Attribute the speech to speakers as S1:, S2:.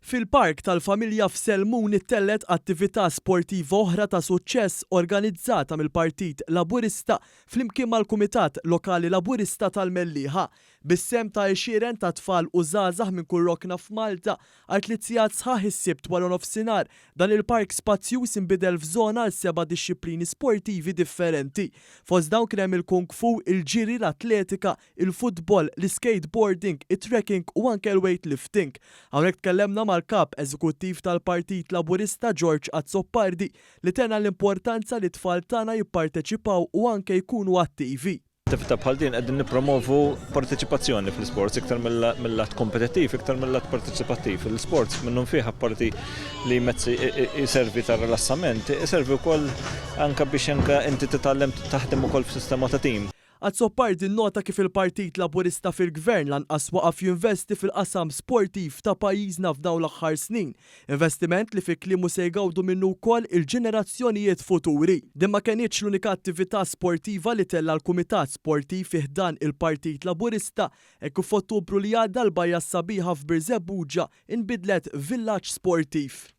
S1: Fil-Park tal-Familja f'Selmun ittellgħet attività sportiva oħra ta' suċċess organizzata mill-Partit Laburista flimkien mal-Kumitat Lokali Laburista tal-Mellieħa. Bis-sehem ta' għexieren ta' tfal u żgħażagħ minn kull rokna f'Malta, għal tliet sigħat sħaħ is-Sibt waranofsinhar, dan il-park spazjuż inbidel f'żona għal seba' dixxiplini sportivi differenti. Fost dawn kien hemm il-kung fu, il-ġiri, l-atletika, il-futbol, l-iskateboarding, it-trekking u anke l-weightlifting. Hawnhekk tkellemna mal-Kap Eżekuttiv tal-Partit Laburista George Azzopardi li tenna l-importanza li t-tfal tagħna jipparteċipaw u anke jkunu attivi.
S2: Attività bħal din qegħdin nippromovu parteċipazzjoni fl-isports iktar mill-lat kompetittiv, iktar mill-lat parteċipattiv. L-isports minnhom fih apparti li mezz iservi ta' rilassament, iservi wkoll anke biex anke inti titgħallem taħdem ukoll f'sistema ta' tim.
S1: Azzopardi nnota kif il-Partit Laburista fil-Gvern lanqas waqaf jinvesti fil-qasam sportiv ta' pajjiżna f'dawn l-aħħar snin, investiment li fi kliemu se jgawdu minnu wkoll il-ġenerazzjonijiet futuri. Din ma kenitx l-unika attività sportiva li tella' l-Kumitat Sportiv fi ħdan il-Partit Laburista hekk kif f'Ottubru li għadda l-Bajja s-Sabiħa f'Birżebbuġa inbidlet f'villaġġ sportiv.